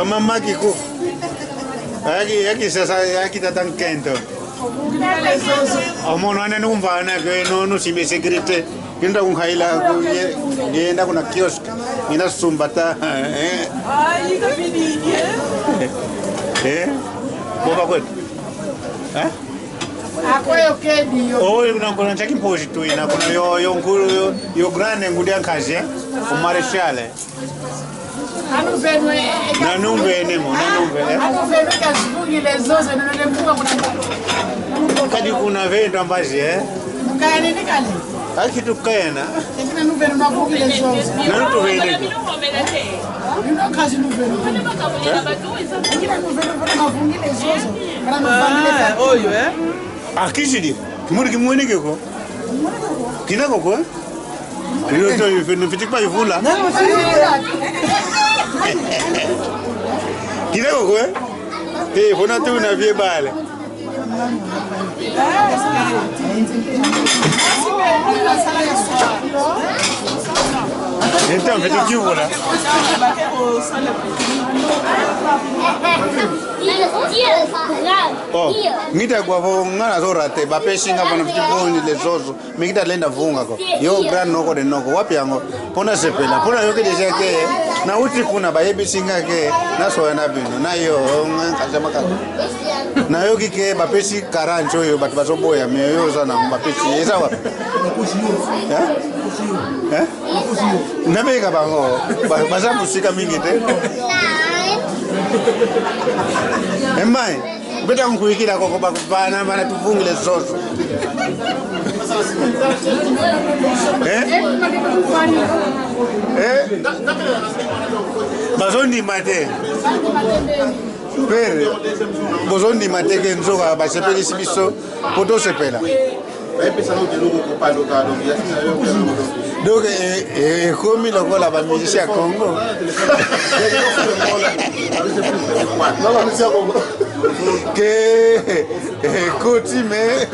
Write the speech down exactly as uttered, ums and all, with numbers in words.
Mama kiku. Aki, aki sasa, aki tata nkento. Omono ane numvana ke no, no sibe security. Kinda kunkaila ku ye, yenda kuna kiosk. Ngina sumbata. Eh. Eh? Boba kwetu. Eh? Akoyo kedi yo. Oh, kuna, kuna nchaki mpozi tu ina, kuna yo, yo nkulu, yo, yo grande ngudi a nkazi, eh? O Marechal. Anu venu, eh, eh, nanu mvene mo, nanu mvene, eh? Anu venu kazivungile zozo, nanu lembuka kuna. Kadi kuna venu ambazi, eh? Mukani ni kani? Aki tukena. Eki nanu venu mavungile zozo. Nanu tuvene ko. Yuno kazi nu venu venu. Eh? Eki nanu venu venu mavungile zozo. Kana mavungile. Ah, oyo, eh? Akisidi. Kimuri kimweneke ko. Kina koko, eh? Iyo to ife, nufiti kwa ivula. Kina koko, eh? Eh, fona tu na vie bale. Enta mfiti kivula. Oh, ngita kwa vo ngana zora te, ba pesinga vana mfiti voni le zozo. Mi kita lenda vunga ko. Yo grand noko de noko. Wapi yango? Pona sepela. Pona yo kede ke. Na uti kuna ba yebi singa ke. Na soya na bino. Na yo, nga kaza maka. Na yo kike ba pesi karancho yo, batu bazoboya, mi yo zana ba pesi. Eza wa? Eh? Eh? Na beka bango. Ba, baza musika mingi te. Emai. Beta nkuikila koko ba, bana, bana tuvungile zozo. Eh? Eh? Bazondima te. Pere, bozondima te ke nzoka basepelisi biso, po tosepela. Donc, eh, eh, ekomi lokola ba musicien ya Congo. Ke, eh, ekoti, mais